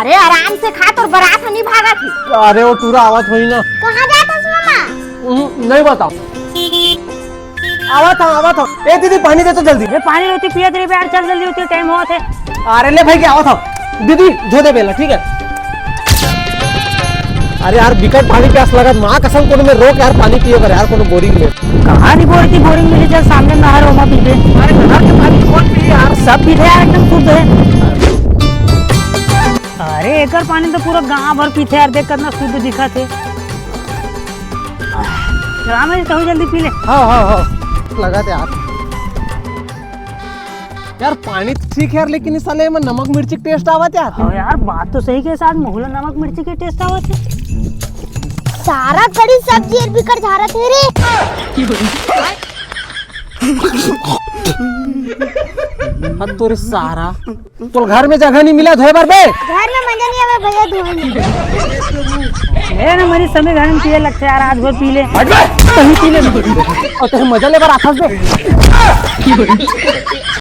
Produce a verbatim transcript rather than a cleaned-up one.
अरे आराम से खा, तोर बरात ह नी भागत हे। अरे वो टूरा आवत होही ना। कहाँ जात हस मामा? हम्म, नहीं बताओ। आवत हूँ, आवत हूँ। ए दीदी, पानी दे तो जल्दी। अरे पानी रोटी पियत रहिबे यार, चल जल्दी, होती टाइम होत हे। अरे ले भाई, के आवत हूँ। दीदी, धो दे बेला, ठीक है? अरे यार, बिकट पानी प्यास लगत, माँ कसम, कोनो में रोक यार, पानी पिए बर यार, कोनो बोरिंग में। कहाँ री बोर थी, बोरिंग में चल, सामने नहर हे, ओमा पीबे। अरे नहर के पानी कौन पी यार? सब पीथे यार, एकदम शुद्ध हे। अरे एकर पानी तो पूरा गांव भर पीथे यार, देख कितना शुद्ध दिखत हे। राम जी, तहूँ जल्दी पी ले। हाँ, हाँ, हाँ, लगत हे यार। यार पानी तो ठीक हे यार, लेकिन इस साले में नमक मिर्ची के टेस्ट आवत यार। हाँ यार, बात तो सही कहे, साथ महू ला नमक मिर्ची के टेस्ट आवत हे। सारा कड़ी सब्जी अर बिकट झारत हे रे। हद तोरे सारा। तोर घर में जगह नहीं मिला धोए बर बे? घर में मजा नहीं आवे भैया धोए में। ए ना, मरी समी घर में पिए लगथे यार, आज भर पी ले। हट बे, कहीं पी ले। अउ तेरे मजा ले बर आथस बे।